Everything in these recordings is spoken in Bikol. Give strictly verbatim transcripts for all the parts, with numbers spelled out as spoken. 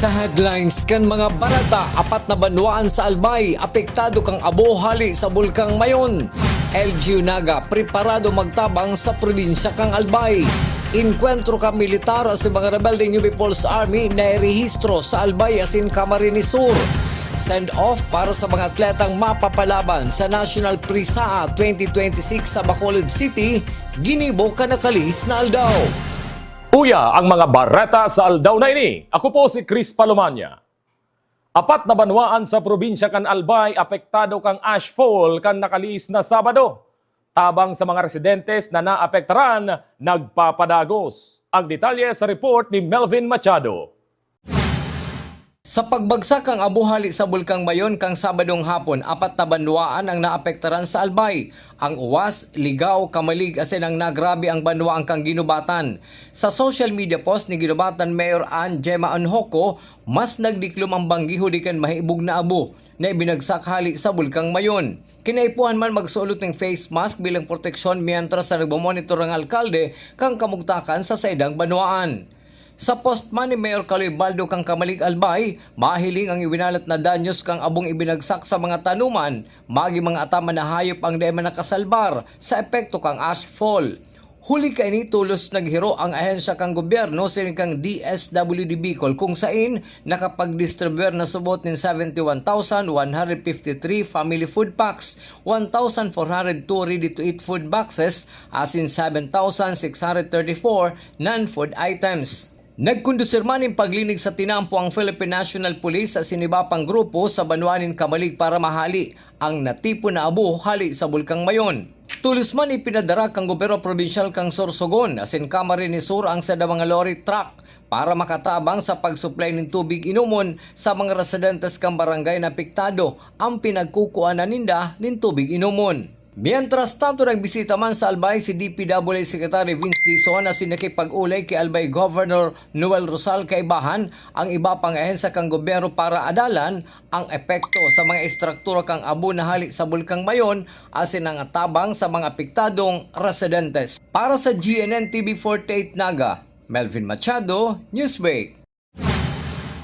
Headlines kan mga bareta: apat na banwaan sa Albay apektado kan abo hali sa Bulkang Mayon. L G U Naga preparado magtabang sa probinsya kan Albay. Enkwentro kan militar asin mga rebelde New People's Army nairehistro sa Albay asin Camarines Sur. Send-off para sa mga atletang mapapalaban sa National Prisaa twenty twenty-six sa Bacolod City, ginibo kan nakalihis na aldaw. Uya ang mga bareta sa aldaw na ini. Ako po si Chris Palomania. Apat na banwaan sa probinsya kan Albay apektado kan ashfall kan nakalihis na Sabado. Tabang sa mga residentes na naapektaran, nagpapadagos. Ang detalye sa report ni Melvin Machado. Sa pagbagsak kan abo hali sa Bulkang Mayon kan Sabadong hapon, apat na banwaan ang naapektaran sa Albay: ang Uwas, Ligao, Camalig asin ang nagrabe ang banwaan kan Guinobatan. Sa social media post ni Guinobatan Mayor Ann Gemma Anjoco, mas nagdiklom ang banggi huli kan mahibog na abo na ibinagsak hali sa Bulkang Mayon. Kinaipuhan man magsulot nin face mask bilang proteksyon, mientras na nagmomonitor ang alkalde kan kamugtakan sa saindang banwaan. Sa post man ni Mayor Kaloy Baldo kan Camalig, Albay, mahiling ang iwinalat na danyos kan abong ibinagsak sa mga tanuman, magin mga ataman na hayop ang dai man nakasalbar sa epekto kan ashfall. Huli kaini, tolos naghiro ang ahensya kan gobyerno siring kan D S W D Bicol, kung sain nakapagdistribuyar na subot nin seventy one thousand one hundred fifty three family food packs, one thousand four hundred two ready-to-eat food boxes, asin seven thousand six hundred thirty four non-food items. Nagkondusir man nin paglinig sa tinampo ang Philippine National Police asin iba pang grupo sa banwa nin Camalig para mahali ang natipon na abo hali sa Bulkang Mayon. Tolos man ipinadara kan gobyerno probinsyal kan Sorsogon asin Camarines Sur ang saindang mga lorry truck para makatabang sa pagsuplay nin tubig inomon sa mga residentes kan barangay na apektado an pinagkukuanan ninda nin tubig inomon. Mientras tanto, nagbisita man sa Albay si D P W H Secretary Vince Dizon asin nakipag-olay ki Albay Governor Noel Rosal kaibahan ang iba pang ahensya kan gobyerno para adalan ang epekto sa mga estruktura kan abo na hali sa Bulkang Mayon asin ang atabang sa mga apektadong residentes. Para sa G N N T V forty-eight Naga, Melvin Machado, Newsbreak.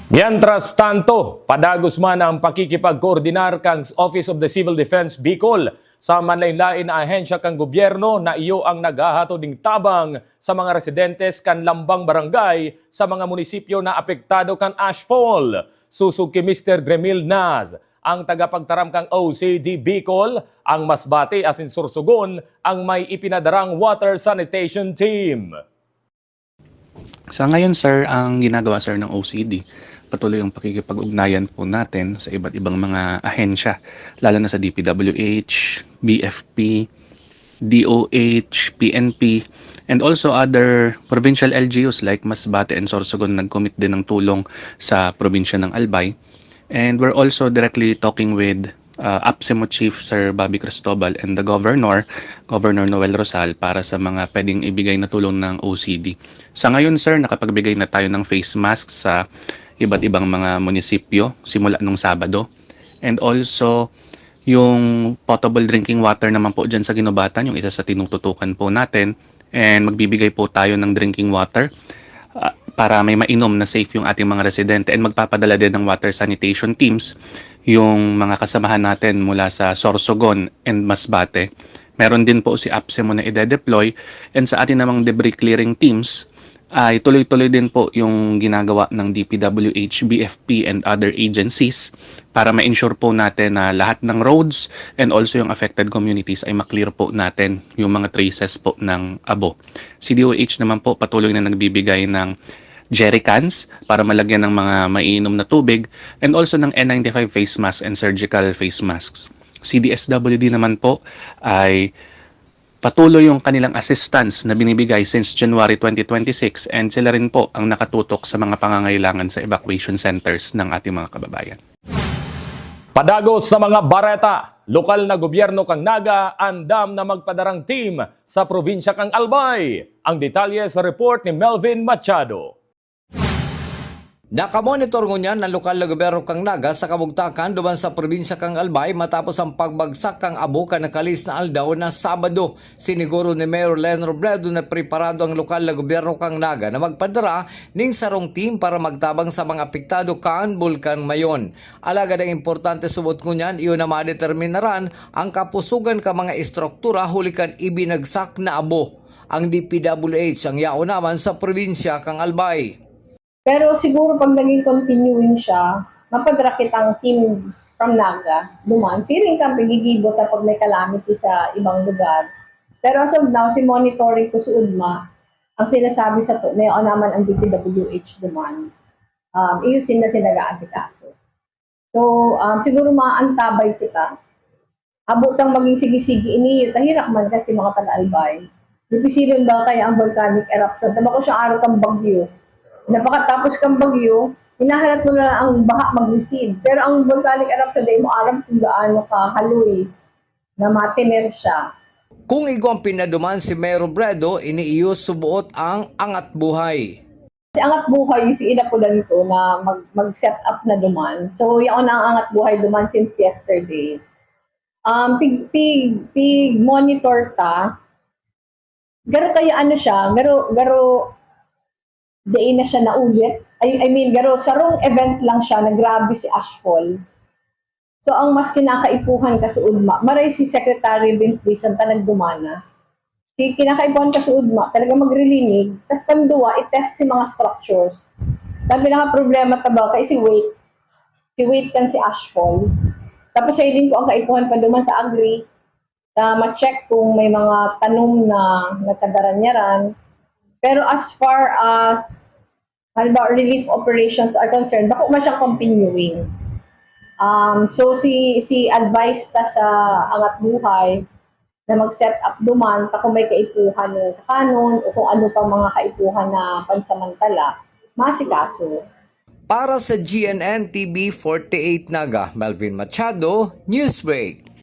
Mientras tanto, padagos man ang pakikipagkoordinar kan Office of the Civil Defense Bicol sa manlain-lain na ahensya kan gobyerno na iyo ang naghahatod nin tabang sa mga residentes kan lambang barangay sa mga munisipyo na apektado kan ashfall. Sosog ki Mister Gremil Naz, ang tagapagtaram kan O C D Bicol, ang Masbate asin Sorsogon ang may ipinadarang water sanitation team. Sa ngayon, sir, ang ginagawa, sir, ng O C D, patuloy ang pakikipag-ugnayan po natin sa iba't ibang mga ahensya, lalo na sa D P W H, B F P, D O H, P N P, and also other provincial L G Us like Masbate and Sorsogon, nag-commit din ng tulong sa probinsya ng Albay. And we're also directly talking with uh, APSEMO Chief Sir Bobby Cristobal and the Governor, Governor Noel Rosal, para sa mga pwedeng ibigay na tulong ng O C D. Sa ngayon, sir, nakapagbigay na tayo ng face mask sa iba't ibang mga munisipyo simula nung Sabado. And also, yung potable drinking water naman po dyan sa Guinobatan, yung isa sa tinututukan po natin, and magbibigay po tayo ng drinking water, ah, para may mainom na safe yung ating mga residente, and magpapadala din ng water sanitation teams yung mga kasamahan natin mula sa Sorsogon and Masbate. Meron din po si APSEMO na ide-deploy, and sa atin namang debris clearing teams ay tuloy-tuloy din po yung ginagawa ng D P W H, B F P, and other agencies para ma-ensure po natin na lahat ng roads and also yung affected communities ay ma-clear po natin yung mga traces po ng abo. C D O H naman po patuloy na nagbibigay ng jerrycans para malagyan ng mga maiinom na tubig, and also ng N ninety-five face mask and surgical face masks. C D S W D naman po ay patuloy yung kanilang assistance na binibigay since January twenty twenty-six, and sila rin po ang nakatutok sa mga pangangailangan sa evacuation centers ng ating mga kababayan. Padagos sa mga bareta: lokal na gobyerno kan Naga andam na magpadarang team sa probinsya kan Albay. Ang detalye sa report ni Melvin Machado. Nakamonitor ngunyan ang lokal na gobyerno kan Naga sa kabugtakan duman sa probinsya kan Albay matapos ang pagbagsak kan abo kan nakalihis na aldaw na Sabado. Siniguro ni Mayor Len Robredo na preparado ang lokal na gobyerno kan Naga na magpadara nin sarong team para magtabang sa mga apektado kan Bulkan Mayon. Alagad ang importante subot ngunyan iyo na madeterminaran ang kapusugan kan mga estruktura huli kan ibinagsak na abo. Ang D P W H ang yaon naman sa probinsya kan Albay. Pero siguro pag naging continuing siya, mapadara kitang team from Naga, duman. Siring kan paggigibo ta pag may calamity sa ibang lugar. Pero as of now, si monitoring ko sa ugma, ang sinasabi sato, na yaon naman ang D P W H duman. Um, iyo sinda, sinda nag-aasikaso. So, um, siguro maantabay kita. Abo tang maging sige-sige ini, ta herak man kasi mga taga-Albay. Dipisilon ba kaya ang volcanic eruption? Ta bako siya araw kan bagyo. Na pakatapos kan bagyo, hinahalat mo na lang ang baha mag-recede. Pero ang volcanic eruption, dai mo aram kung gaano kahaloy na matener siya. Kung igwang pinaduman si Mayor Robredo, ini iyo suboot ang angat buhay. Si Angat Buhay, si inapudan ko na mag, mag-set up na duman. So, yaon na ang Angat Buhay duman since yesterday. Um, pig, pig, pig monitor ta. Garo kaya ano siya, garo, garo, dai na siya naulit. I, I mean, garo, sarong event lang siya na grabe si ashfall. So, ang mas kinakaipuhan ka sa ugma, maray si Secretary Vince Dizon ta nagdumana. Si kinakaipuhan ka sa ugma, talaga magrilinig, tas panduwa, i-test si mga structures. Sabi na nga problema ta ba, kay si weight, si weight kan si ashfall. Tapos siya hiling ko ang kaipuhan pa duman sa agri, na ma-check kung may mga tanom na nagkadaranyaran. Pero as far as, halimbawa, relief operations are concerned, bako man siyang continuing. Um, so, si, si advice ta sa Angat Buhay na mag-set up duman, ta kung may kaipuhan ng kakanon o kung ano pa mga kaipuhan na pansamantala, maasikaso. Para sa G N N T V forty-eight Naga, Melvin Machado, Newsbreak.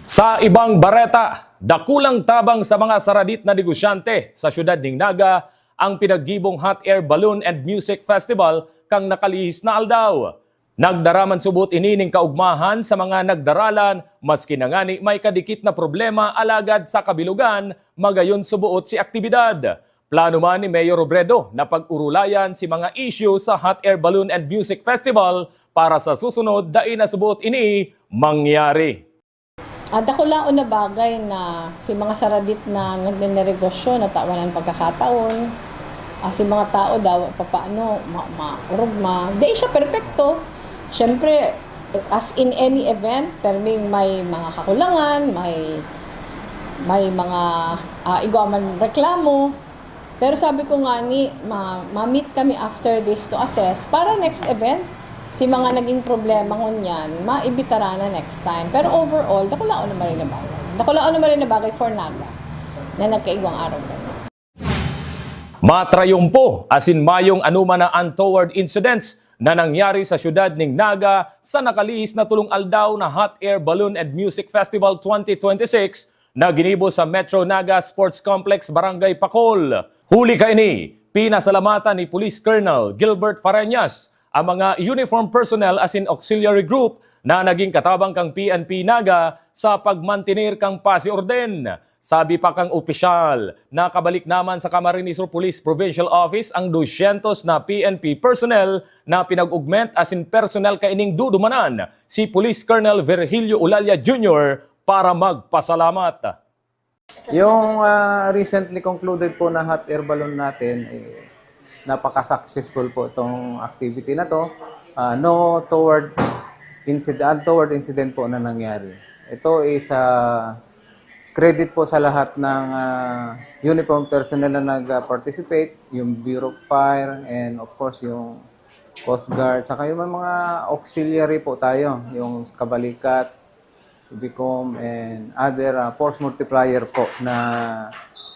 Sa ibang bareta, dakulang tabang sa mga saradit na negosyante sa siyudad ning Naga ang pinaggibong Hot Air Balloon and Music Festival kan nakalihis na aldaw. Nagdara man subot ini ning kaugmahan sa mga nagdaralan, maski na ngani may kadikit na problema, alagad sa kabilugan, magayon suboot si aktibidad. Plano man ni Mayor Robredo na pag-urulayan si mga issue sa Hot Air Balloon and Music Festival para sa susunod, dai na suboot ini mangyari. Ah, dakulaon na bagay na si mga saradit na nagneneregosyo natawan an pagkakataon. Ah, si mga tao daw papaano ma maorog ma dai siya perpekto. Siyempre, as in any event, perming may mga kakulangan, may may mga ah, igwa man reklamo. Pero sabi ko nga ni, ma- ma-meet kami after this to assess. Para next event, si mga naging problema ngunyan, maibitara na next time. Pero overall, dakulaon naman rin na bagay. Dakulaon naman rin na bagay for Naga na nagkaigwang araw na. Matrayumpo asin mayong anuman na untoward incidents na nangyari sa siyudad ning Naga sa nakalihis na tulong aldaw na Hot Air Balloon and Music Festival twenty twenty-six na ginibo sa Metro Naga Sports Complex, Barangay Pacol. Huli kaini, pinasalamatan ni Police Colonel Gilbert Fareñas ang mga uniform personnel asin auxiliary group na naging katabang kan P N P Naga sa pagmantener kan pasi orden. Sabi pa kan opisyal, nakabalik naman sa Camarines Sur Police Provincial Office ang dosyentos na P N P personnel na pinag-augment asin personnel kaining dudumanan si Police Colonel Virgilio Olalia Junior para magpasalamat. Yung ah, recently concluded po na hot air balloon natin is napaka-successful po itong activity na to. Ah, no toward incident, untoward incident po na nangyari. Ito is ah, credit po sa lahat ng ah, uniform personnel na nag-participate, yung Bureau of Fire, and of course yung Coast Guard, saka yung may mga auxiliary po tayo, yung kabalikat, Subicom, and other ah, force multiplier po na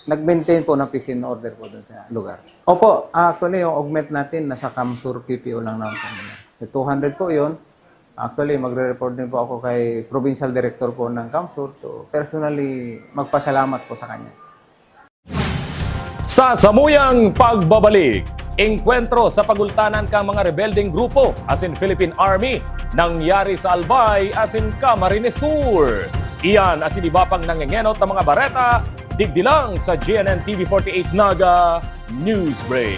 nag-maintain po ng peace and order po dun sa lugar. Opo, actually yung augment natin nasa CamSur P P O lang naman po. Yung two hundred po yun. Actually, magre-report din po ako kay Provincial Director po ng CamSur to personally magpasalamat po sa kanya. Sa samuyang pagbabalik, Engkwentro sa pagultanan kan mga rebeldeng grupo asin Philippine Army nangyari sa Albay asin Camarines Sur. Iyan asin iba pang nangengenot na mga bareta, digdi lang sa G N N T V forty-eight Naga Newsbreak.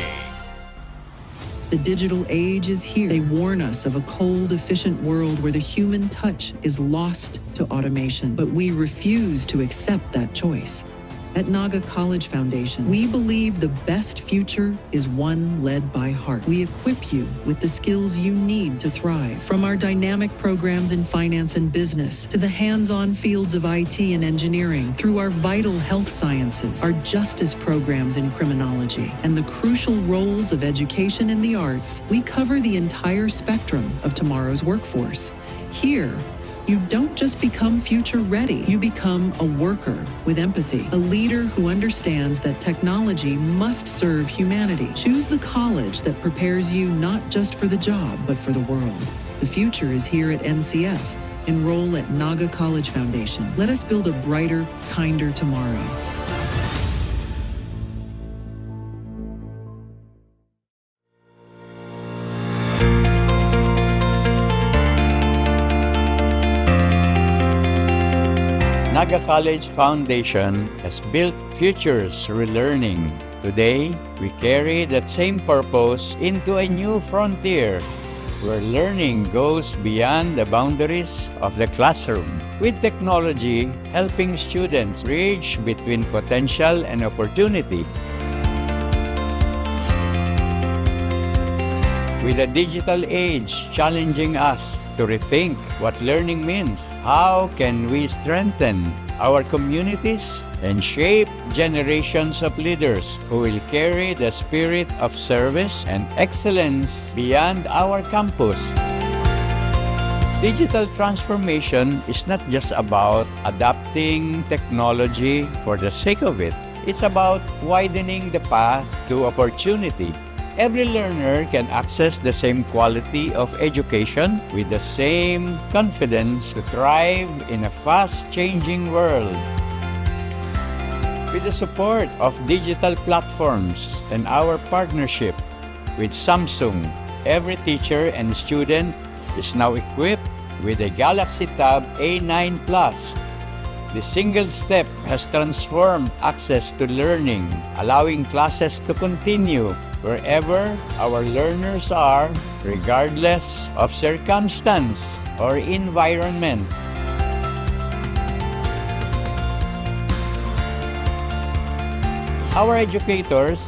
The digital age is here. They warn us of a cold, efficient world where the human touch is lost to automation. But we refuse to accept that choice. At Naga College Foundation, we believe the best future is one led by heart. We equip you with the skills you need to thrive. From our dynamic programs in finance and business to the hands-on fields of I T and engineering, through our vital health sciences, our justice programs in criminology, and the crucial roles of education and the arts, we cover the entire spectrum of tomorrow's workforce. Here, you don't just become future ready, you become a worker with empathy, a leader who understands that technology must serve humanity. Choose the college that prepares you not just for the job, but for the world. The future is here at N C F. Enroll at Naga College Foundation. Let us build a brighter, kinder tomorrow. Naga College Foundation has built futures through learning. Today, we carry that same purpose into a new frontier where learning goes beyond the boundaries of the classroom, with technology helping students bridge between potential and opportunity. With the digital age challenging us to rethink what learning means, how can we strengthen our communities and shape generations of leaders who will carry the spirit of service and excellence beyond our campus? Digital transformation is not just about adapting technology for the sake of it. It's about widening the path to opportunity. Every learner can access the same quality of education with the same confidence to thrive in a fast-changing world. With the support of digital platforms and our partnership with Samsung, every teacher and student is now equipped with a Galaxy Tab A nine Plus. The single step has transformed access to learning, allowing classes to continue wherever our learners are, regardless of circumstance or environment. Our educators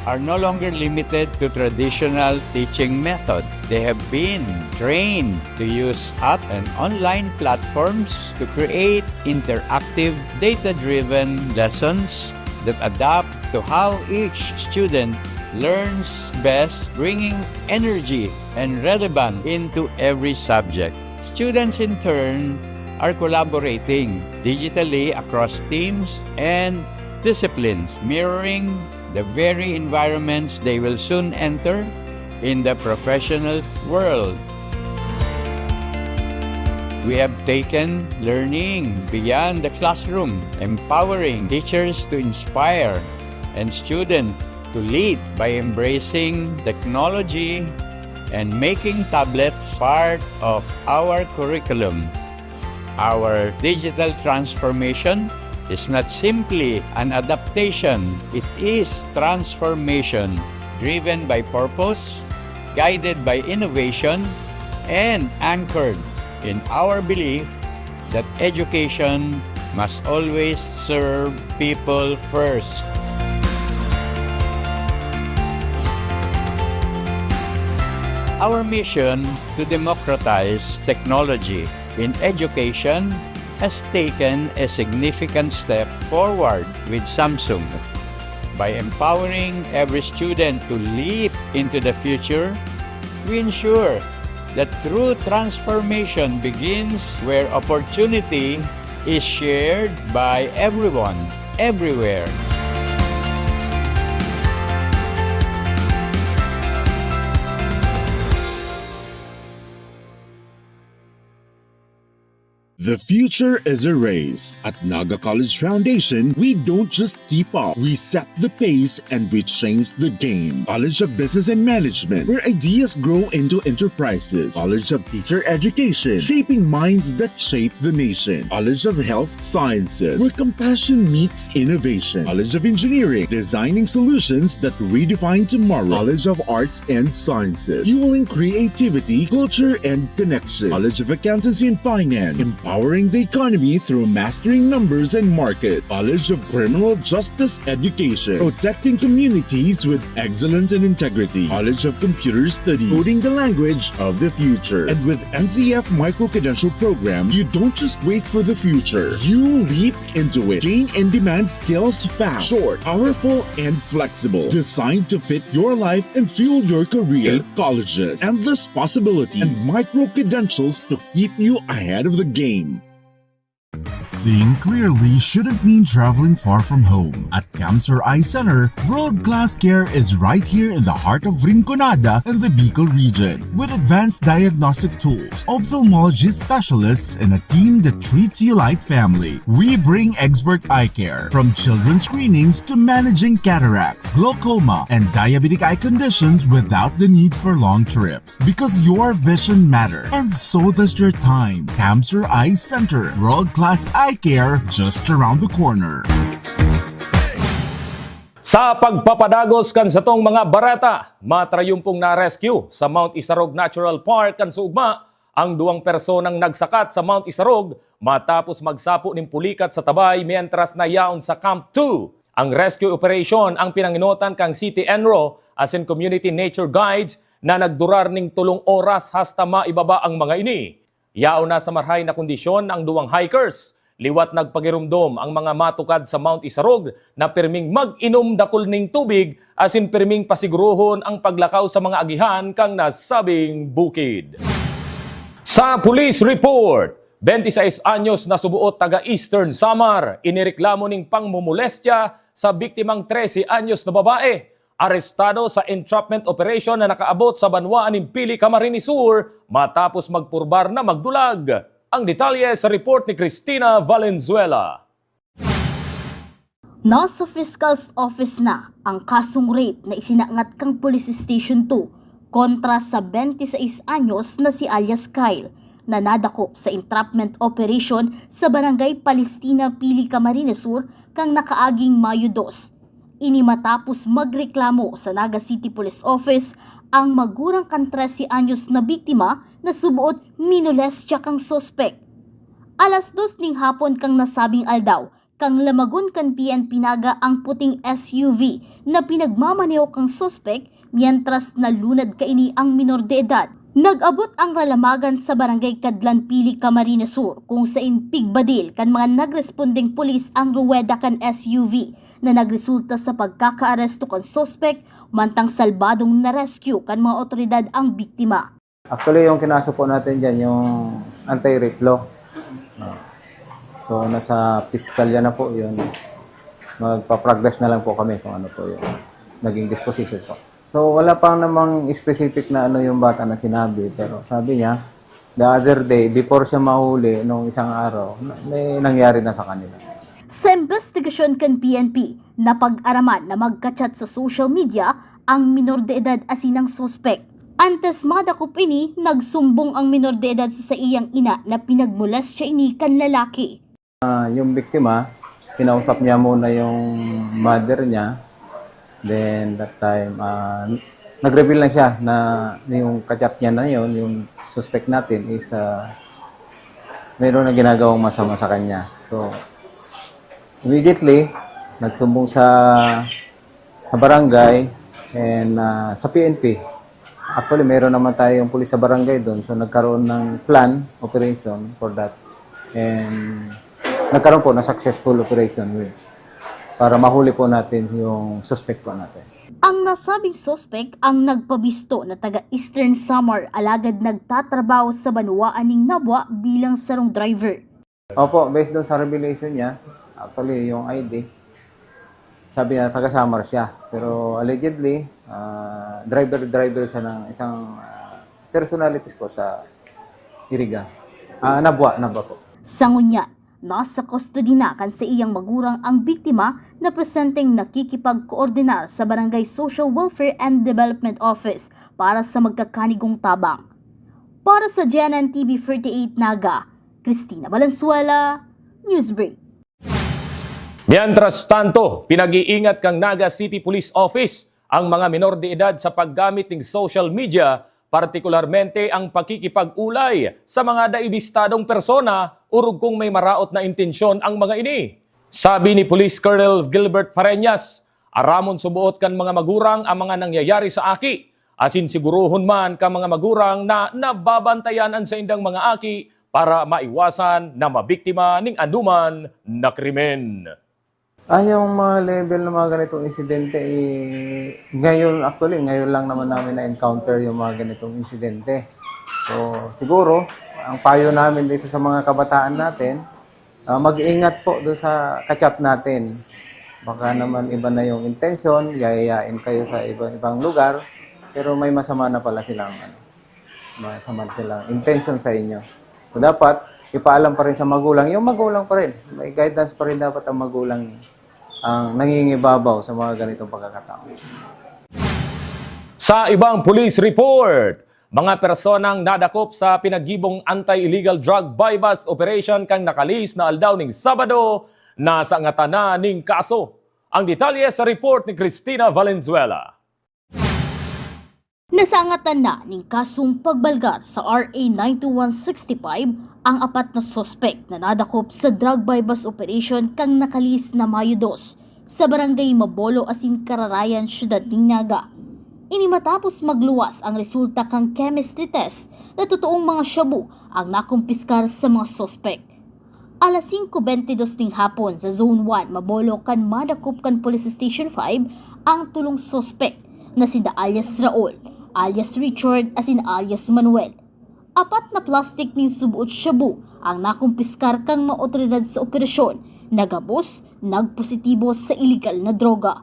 are no longer limited to traditional teaching method. They have been trained to use app and online platforms to create interactive, data-driven lessons that adapt to how each student learns best, bringing energy and relevance into every subject. Students, in turn, are collaborating digitally across teams and disciplines, mirroring the very environments they will soon enter in the professional world. We have taken learning beyond the classroom, empowering teachers to inspire and students to lead by embracing technology and making tablets part of our curriculum. Our digital transformation is not simply an adaptation, it is transformation driven by purpose, guided by innovation, and anchored in our belief that education must always serve people first. Our mission to democratize technology in education has taken a significant step forward with Samsung. By empowering every student to leap into the future, we ensure that true transformation begins where opportunity is shared by everyone, everywhere. The future is a race. At Naga College Foundation, we don't just keep up, we set the pace and we change the game. College of Business and Management, where ideas grow into enterprises. College of Teacher Education, shaping minds that shape the nation. College of Health Sciences, where compassion meets innovation. College of Engineering, designing solutions that redefine tomorrow. College of Arts and Sciences, fueling creativity, culture, and connection. College of Accountancy and Finance, empowering the economy through mastering numbers and markets. College of Criminal Justice Education, protecting communities with excellence and integrity. College of Computer Studies, coding the language of the future. And with N C F micro-credential programs, you don't just wait for the future. You leap into it. Gain in-demand skills fast, short, powerful, and flexible. Designed to fit your life and fuel your career. Eight colleges, endless possibilities, and micro-credentials to keep you ahead of the game. Seeing clearly shouldn't mean traveling far from home. At Camsur Eye Center, world-class care is right here in the heart of Rinconada and the Bicol region. With advanced diagnostic tools, ophthalmology specialists, and a team that treats you like family, we bring expert eye care. From children's screenings to managing cataracts, glaucoma, and diabetic eye conditions without the need for long trips. Because your vision matters, and so does your time. Camsur Eye Center, world-class eye care just around the corner. Sa pagpapadagos kan satong mga bareta, matrayumpong na-rescue sa Mount Isarog Natural Park kan suugma ang duwang personang nagsakat sa Mount Isarog matapos magsapo nin pulikat sa tabay mientras nayaon sa Camp two. Ang rescue operation ang pinangenotan kan City N R O asin community nature guides na nagdurar nin tolong oras hasta maibaba ang mga ini. Yaon na sa marhay na kondisyon ang duwang hikers. Liwat nagpagiromdom ang mga matukad sa Mount Isarog na pirming mag-inom dakul nin tubig asin pirming pasigurohon ang paglakaw sa mga agihan kan nasabing bukid. Sa police report, twenty-six anyos na suboot taga Eastern Samar, inireklamo nin pangmomolestya sa biktimang trese anyos na babae. Arestado sa entrapment operation na nakaabot sa banwaan nin Pili, Camarines Sur matapos magpurbar na magdulag. Ang detalye sa report ni Cristina Valenzuela. Nasa Fiscal's Office na ang kasong rape na isinangat kan Police Station two kontra sa twenty-six anyos na si alias Kyle, na nadakop sa entrapment operation sa Barangay Palestina, Pili, Camarines Sur, kan nakaaging Mayo dos. Ini matapos magreklamo sa Naga City Police Office ang magurang kan trese anyos na biktima na suboot minolestya kan suspek. Alas dos ning hapon kan nasabing aldaw, kan lamagon kan P N P Naga ang puting S U V na pinagmamaneho kan suspek, mientras nalunad kaini ang minor de edad. Nag-abot ang lalamogan sa Barangay Cadlan, Pili, Camarines Sur, kung saen pigbadil kan mga nagrespondeng pulis ang ruweda kan S U V, na nagresulta sa pagkakaaresto kan suspek, mantang salbadong na-rescue kan mga otoridad ang biktima. Actually, yung kinaso po natin dyan, yung anti-rape law. Ah. So, nasa piskalya na po yun. Magpa-progress na lang po kami kung ano po yung naging disposition po. So, wala pa namang specific na ano yung bata na sinabi, pero sabi niya, the other day, before siya mahuli, nung isang araw, may nangyari na sa kanila. Sa imbestigasyon kan P N P, napag-araman na magka-chat sa social media ang minor de edad asin ang suspek. Antes madakop ini, nagsumbong ang minor de edad sa saiyang ina na pinagmolestya ini kan lalaki. Ah, yung biktima, kinausap niya muna yung mother niya. Then, that time, ah, nag-reveal na siya na yung ka-chat niya na yun, yung suspect natin, is, ah, mayroon na ginagawang masama sa kanya. So, immediately, nagsumbong sa, sa barangay and, ah, sa P N P. Actually, meron naman tayong pulis sa barangay doon. So, nagkaroon ng plan, operation for that. And nagkaroon po ng successful operation with, para mahuli po natin yung suspect po natin. Ang nasabing suspek ang nagpabisto na taga Eastern Samar, alagad nagtatrabaho sa banwaan ning Nabua bilang sarong driver. Opo, based doon sa revelation niya, actually, yung I D, sabi niya, taga Samar siya. Pero allegedly, ah, driver-driver siya ng isang, ah, personalities po sa Iriga. Ah, Nabua, Nabua po. Sa ngunyan, nasa kustodi na kan saiyang magurang ang biktima na presenteng nakikipagkoordinar sa Barangay Social Welfare and Development Office para sa magkakanigong tabang. Para sa G N N T V forty-eight Naga, Christina Valenzuela, Newsbreak. Mientras tanto, pinag-iingat kan Naga City Police Office ang mga minor de edad sa paggamit ning social media, partikularmente ang pakikipag-ulay sa mga daibistadong persona, orog kung may maraot na intensyon ang mga ini. Sabi ni Police Colonel Gilbert Fareñas, aramon suboot kan mga magurang ang mga nangyayari sa aki, asin sigurohon man kan mga magurang na nababantayan an saindang mga aki para maiwasan na mabiktima ning anoman na krimen. Ah, yung mga level ng mga ganitong insidente, eh, ngayon, actually, ngayon lang naman namin na-encounter yung mga ganitong insidente. So, siguro, ang payo namin dito sa mga kabataan natin, ah, mag-ingat po doon sa kachat natin. Baka naman iba na yung intention, yayayain kayo sa ibang-ibang lugar, pero may masama na pala silang ano, masama silang intention sa inyo. So, dapat ipaalam pa rin sa magulang, yung magulang pa rin. May guidance pa rin dapat ang magulang ang nangingibabaw sa mga ganitong pagkakataon. Sa ibang police report, mga personang nadakop sa pinagibong anti-illegal drug buy-bust operation kan nakalihis na aldaw ning Sabado, nasangatan na ning kaso. Ang detalye sa report ni Christina Valenzuela. Nasangatan na ning kasong pagbalgar sa R A nine two one sixty-five ang apat na suspek na nadakop sa drug buy-bust operation kan nakalihis na Mayo dos sa Barangay Mabolo asin Kararayan, Syudad nin Naga. Ini matapos magluwas ang resulta kan chemistry test na totoong mga shabu ang nakumpiskar sa mga suspek. Alas singko bente dos ning hapon sa Zone one, Mabolo, kan madakop kan Police Station five ang tolong suspek na sinda alias Raul, alias Richard, asin alias Manuel. Apat na plastik nin suboot shabu ang nakumpiskar kan mga otoridad sa operasyon na gabos nagpositibo sa iligal na droga.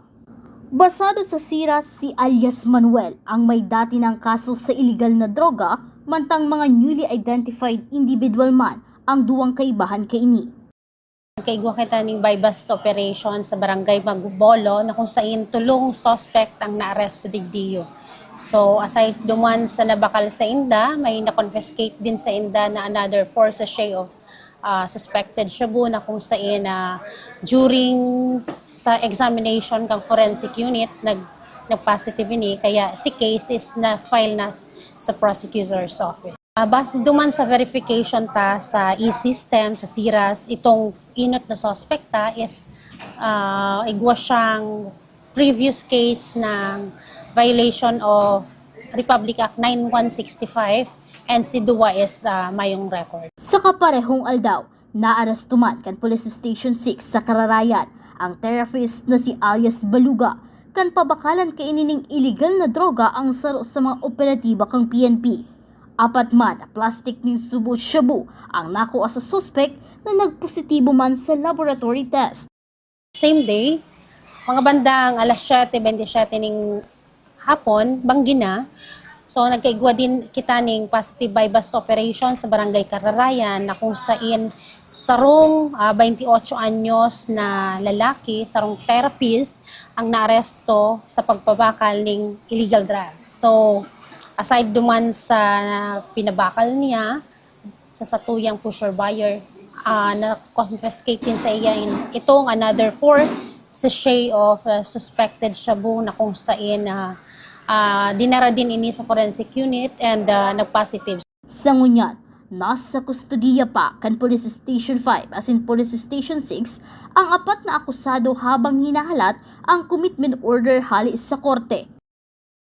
Basado sa siras, si alias Manuel ang may dati nang kaso sa iligal na droga, mantang mga newly identified individual man ang duwang kaibahan kaini. Nagkaigwa kita ning buy-bust operation sa Barangay Mabolo na kung sain tolong suspect ang naaresto digdiyo. So, aside duman sa nabakal sa inda, may na-confiscate din sa inda na another four sachet of ah, suspected shabu na kung sain na during sa examination kang forensic unit, nag, nag-positive ini, kaya si case is na-file na s- sa prosecutor's office. Ah, base duman sa verification ta sa e-system, sa siras, itong inot na suspect ta is ah, igwa siyang previous case ng violation of Republic Act nine one six five, and si duwa is ah, mayong record. Sa kaparehong aldaw, naaresto man kan Police Station six sa Kararayan ang therapist na si alias Baluga kan pabakalan kaini ning iligal na droga ang saro sa mga operatiba kan P N P. Apat man na plastik nin suboot shabu ang nakua sa suspek na nagpositibo man sa laboratory test. Same day, mga bandang alas siyete bentisiete ning hapon, banggi na. So, nagkaigwa din kita ning positive buy-bust operation sa Barangay Kararayan na kung sain sarong ah, twenty-eight anyos na lalaki, sarong therapist, ang naaresto sa pagpabakal ning illegal drugs. So, aside duman sa pinabakal niya, sa satuyang pusher buyer, ah, na-confiscate din sa iya in, itong another four sachet of ah, suspected shabu na kung sain ah, ah, dinara din ini sa forensic unit and ah, nag-positive. Sa ngunyan, nasa kustodiya pa kan Police Station five asin Police Station six ang apat na akusado habang hinahalat ang commitment order hale sa korte.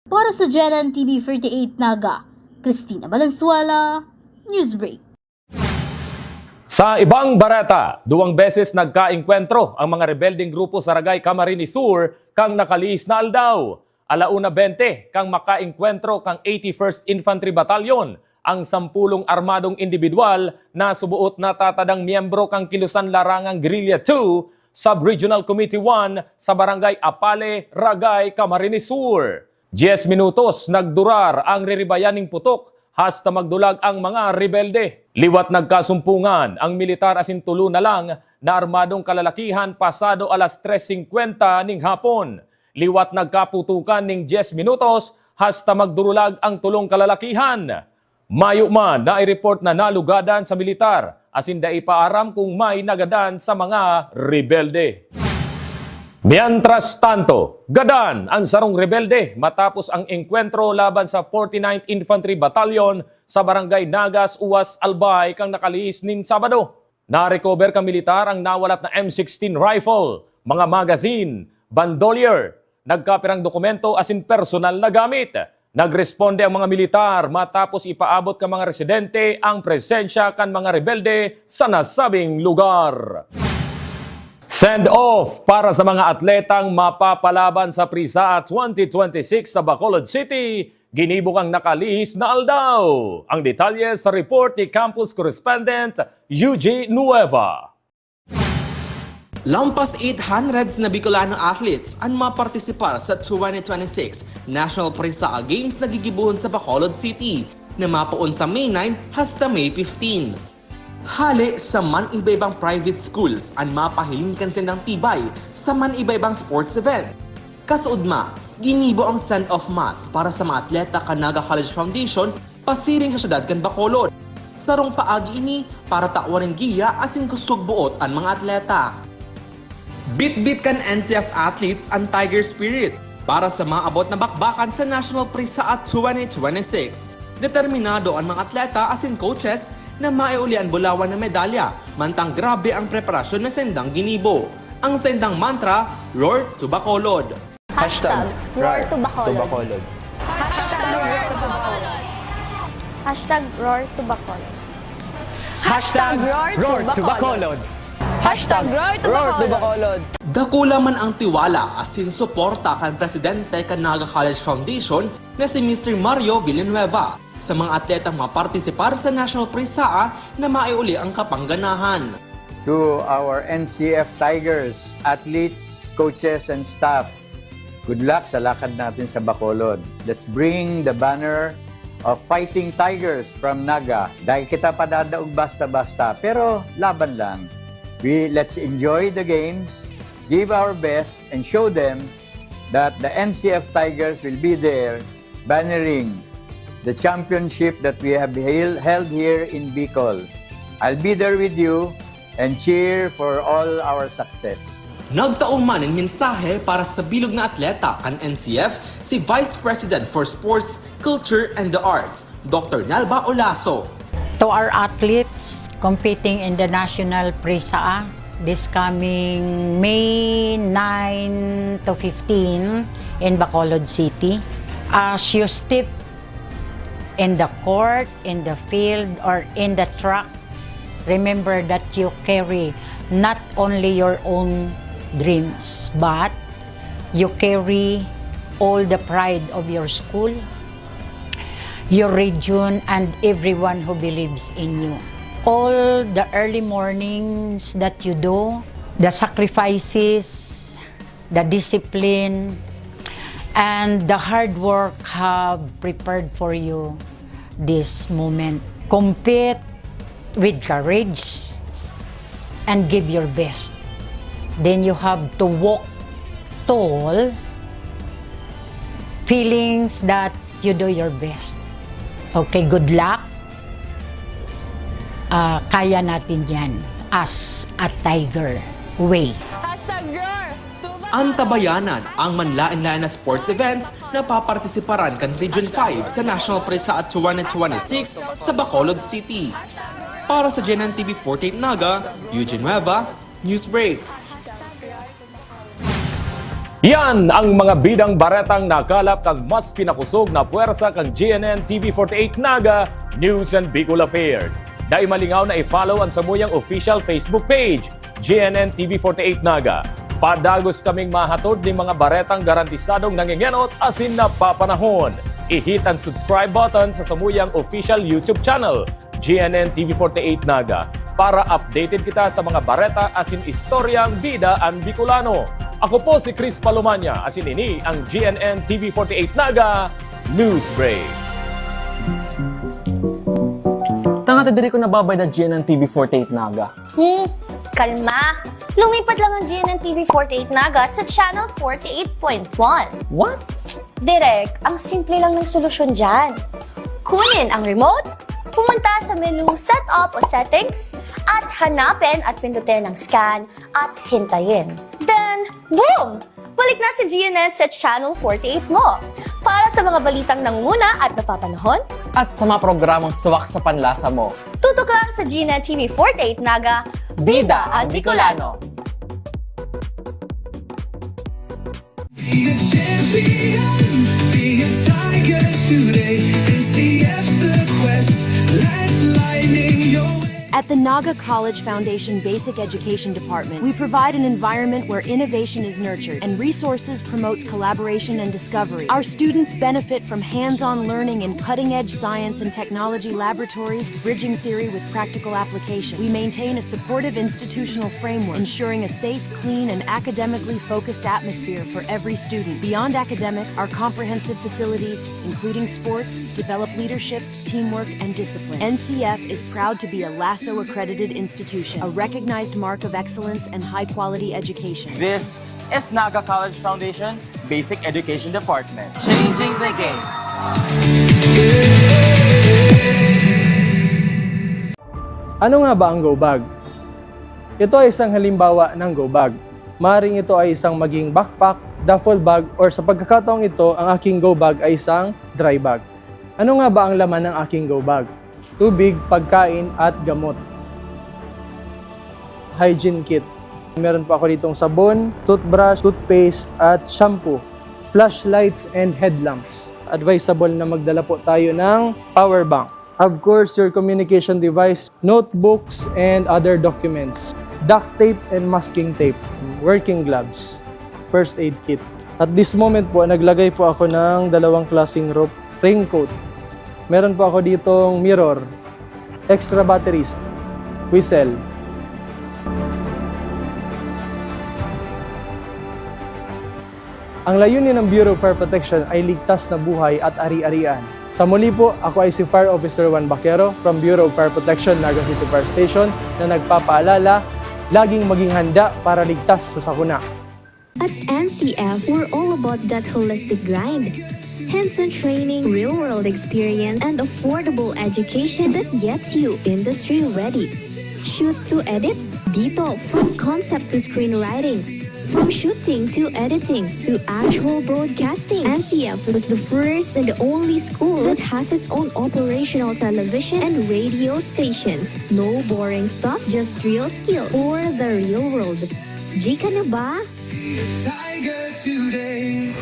Para sa G N N T V forty-eight Naga, Christina Valenzuela, Newsbreak. Sa ibang bareta, duwang beses nagkaengkwentro ang mga rebeldeng grupo sa Ragay, Camarines Sur, kan nakalihis na aldaw. Ala una bente kan makaengkwentro kan eighty-first Infantry Battalion, ang sampulong armadong indibidwal na suboot natatadang miyembro kan Kilusan Larangan Guerrilla two, Sub-Regional Committee one sa Barangay Apale, Ragay, Camarines Sur. Dyes minutos nagdurar ang riribayan ning putok hasta magdulag ang mga rebelde. Liwat nagkasumpungan ang militar asin tolo na lang na armadong kalalakihan pasado alas tres singkwenta ning hapon. Liwat nagkaputukan ning dyes minutos hasta magdurulag ang tolong kalalakihan. Mayo man na i-report na nalugadan sa militar asin dai pa aram kung may nagadan sa mga rebelde. Mientras tanto, gadan ang sarong rebelde matapos ang engkwentro laban sa forty-ninth Infantry Battalion sa Barangay Nagas, Uas, Albay, kan nakalihis nin Sabado. Na-recover kan militar ang nawalat na M sixteen rifle, mga magazine, bandolier, nagkapirang dokumento asin personal na gamit. Nagresponde ang mga militar matapos ipaabot kan mga residente ang presensya kan mga rebelde sa nasabing lugar. Send-off para sa mga atletang mapapalaban sa PRISAA twenty twenty-six sa Bacolod City, ginibo kan nakalihis na aldaw. Ang detalye sa report ni campus correspondent Eugene Nueva. Lampas eight hundreds na Bicolano athletes an mapartisipar sa twenty twenty-six National PRISAA Games na gigibohon sa Bacolod City, na mapoon sa May nine hasta May fifteen. Hale sa man iba-ibang private schools an mapahiling kan sindang tibay sa man iba-ibang sports event. Kasuodma, ginibo ang send-off mass para sa mga atleta kan Naga College Foundation pasiring sa syudad kan Bacolod. Sarong paagi ini para tawan nin giya asin kusog boot an mga atleta. Bitbit kan N C F athletes an Tiger Spirit para sa maabot na bakbakan sa National PRISAA twenty twenty-six. Determinado an mga atleta asin coaches na maiuli an bulawan na medalya, mantang grabe ang preparasyon na sendang ginibo. Ang sendang mantra, "Roar to Bacolod." Hashtag Roar to Bacolod. Hashtag Roar to Bacolod. Hashtag Roar to Bacolod. Hashtag Roar to Bacolod. Hashtag Roar to Bacolod. Dakula man ang tiwala asin suporta kan presidente kan Naga College Foundation na si Mister Mario Villanueva sa mga atletang mapartisipar sa National PRISAA na maiuli ang kapangganahan. To our N C F Tigers, athletes, coaches, and staff, good luck sa lakad natin sa Bacolod. Let's bring the banner of Fighting Tigers from Naga. Dai kita padadaog basta-basta, pero laban lang. We, let's enjoy the games, give our best, and show them that the N C F Tigers will be there bannering the championship that we have hel-, held here in Bicol. I'll be there with you and cheer for all our success. Nagtao man nin mensahe para sa bilog na atleta kan N C F si Vice President for Sports, Culture and the Arts, Doctor Nelba Olaso. To our athletes competing in the National PRISAA this coming May nine to fifteen in Bacolod City, as you step in the court, in the field, or in the track, remember that you carry not only your own dreams, but you carry all the pride of your school, your region, and everyone who believes in you. All the early mornings that you do, the sacrifices, the discipline, and the hard work have prepared for you this moment. Compete with courage and give your best. Then you have to walk tall, feelings that you do your best. Okay, good luck. Ah, kaya natin yan as a Tiger way. Hashtag Roar to Bacolod. Antabayanan ang manlaen-laen na sports events na papartisiparan kan Region five sa National PRISAA twenty twenty-six sa Bacolod City. Para sa G N N T V forty-eight Naga, Eugene Nueva, Newsbreak. Yan ang mga bidang baretang nakalap kan mas pinakosog na pwersa kan G N N T V forty-eight Naga News and Bicol Affairs. Dai malingaw na i-follow an samuyang official Facebook page, G N N T V forty-eight Naga. Padagos kaming mahatod nin mga baretang garantisadong nangengenot asin napapanahon. I-hit an subscribe button sa samuyang official YouTube channel, G N N T V forty-eight Naga, para updated kita sa mga bareta asin istoryang bida an Bicolano. Ako po si Chris Palomania, asin ini ang G N N T V forty-eight Naga News Break. Ate, diri ko nababayad na G N N T V forty-eight Naga. Hmm, kalma. Lumipat lang ang G N N T V forty-eight Naga sa Channel forty-eight point one. What? Direk, ang simple lang ng solusyon dyan. Kunin ang remote, pumunta sa menu Setup o Settings, at hanapin at pindutin ang Scan at hintayin. Then, boom! Balik na si G N N sa Channel forty-eight mo. Para sa mga balitang nangunguna at napapanahon, at sa mga programang swak sa panlasa mo, tutok lang sa G N N T V forty-eight Naga, Bida ang Bicolano. Be a champion, be a tiger today. N C F's the quest, let's lightning your way. At the Naga College Foundation Basic Education Department, we provide an environment where innovation is nurtured and resources promotes collaboration and discovery. Our students benefit from hands-on learning in cutting-edge science and technology laboratories, bridging theory with practical application. We maintain a supportive institutional framework, ensuring a safe, clean, and academically focused atmosphere for every student. Beyond academics, our comprehensive facilities, including sports, develop leadership, teamwork, and discipline. N C F is proud to be a LASO accredited institution, a recognized mark of excellence and high-quality education. This is Naga College Foundation Basic Education Department. Changing the game. Ano nga ba ang go bag? Ito ay isang halimbawa ng go bag. Maring ito ay isang maging backpack, duffel bag, or sa pagkakataong ito, ang aking go bag ay isang dry bag. Ano nga ba ang laman ng aking go bag? Tubig, pagkain, at gamot. Hygiene kit. Meron po ako ditong sabon, toothbrush, toothpaste, at shampoo. Flashlights and headlamps. Advisable na magdala po tayo ng power bank. Of course, your communication device, notebooks, and other documents. Duct tape and masking tape. Working gloves. First aid kit. At this moment po, naglagay po ako ng dalawang klaseng rope, raincoat. Meron po ako ditong mirror, extra batteries, whistle. Ang layunin ng Bureau of Fire Protection ay ligtas na buhay at ari-arian. Sa muli po, ako ay si Fire Officer Juan Baquero from Bureau of Fire Protection, Naga City Fire Station, na nagpapaalala, laging maging handa para ligtas sa sakuna. At N C F, we're all about that holistic grind. Hands-on training, real-world experience, and affordable education that gets you industry-ready. Shoot to edit? Dito, from concept to screenwriting, from shooting to editing to actual broadcasting, N C F was the first and the only school that has its own operational television and radio stations. No boring stuff, just real skills for the real world. G ka na ba? Be a tiger today.